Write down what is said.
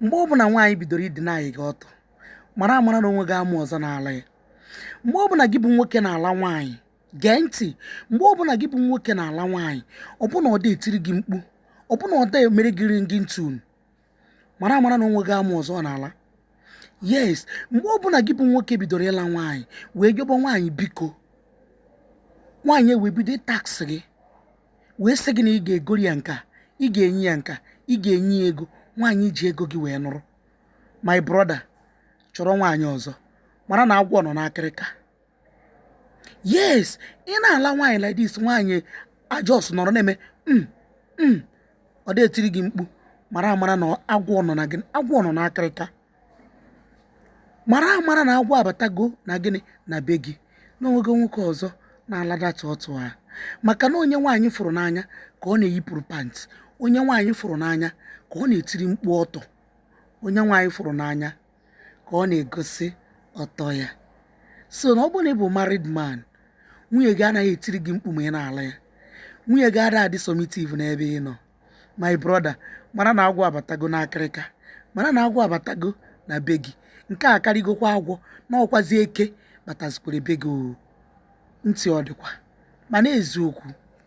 Mgbe ọbụla nwaanyị bidoro ịdịna gị ọtọ, mara amara na onwe gị amụ ọzọ n'ala ya. Mgbe ọbụla gị bụ nwoke na-ala nwaanyị, gee ntị, mgbe ọbụla gị bụ nwoke na-ala nwaanyị, ọbụna ọ dị etiri gị mkpu, ọbụna ọ dị emere gị ringing tone, mara amara na onwe gị amụ ọzọ n'ala. Yes, mgbe ọbụla gị bụ nwoke bidoro ịla nwaanyị wee jọba nwaanyị biko, nwaanyị wee bido ịtax gị, wee sị gị na ị ga-egori ya nka, ị ga-enye ya nka, ị ga-enye ya ego, nwaanyị ji ego gị wee nụrụ. My brother, chọrọ nwaanyị ọzọ, mara na agwọ nọ n'akịrịka. Yes, ị na-ala nwaanyị like this, nwaanyị ajọs nọrọ na-eme ọ dị etiri gị mkpu, mara amara na agwọ nọ na gịnị, agwọ nọ n'akịrịka. Mara amara na agwọ abatago na gịnị, na be gị, na onwego nwoke ọzọ na-aladata ọtụ ha. Maka na onye nwaanyị fụrụ n'anya ka ọ na-eyipụrụ pant, onye nwaanyị fụrụ n'anya ka ọ na-etiri mkpu ọtọ, onye nwaanyị fụrụ n'anya ka ọ na-egosi ọtọ ya. So na ọ bụrụ na ị bụ married man, nwunye gị anaghị etiri gị mkpu ma ị na-ala ya, nwunye gị adịghị adị submissive n'ebe ị nọ, my brother, mara na agwọ abatago n'akịrịka, mara na agwọ abatago na be gị. Nke a karịgokwa agwọ, na ọkwazi eke batazikwere be gị. O ntị ọ dịkwa mana eziokwu.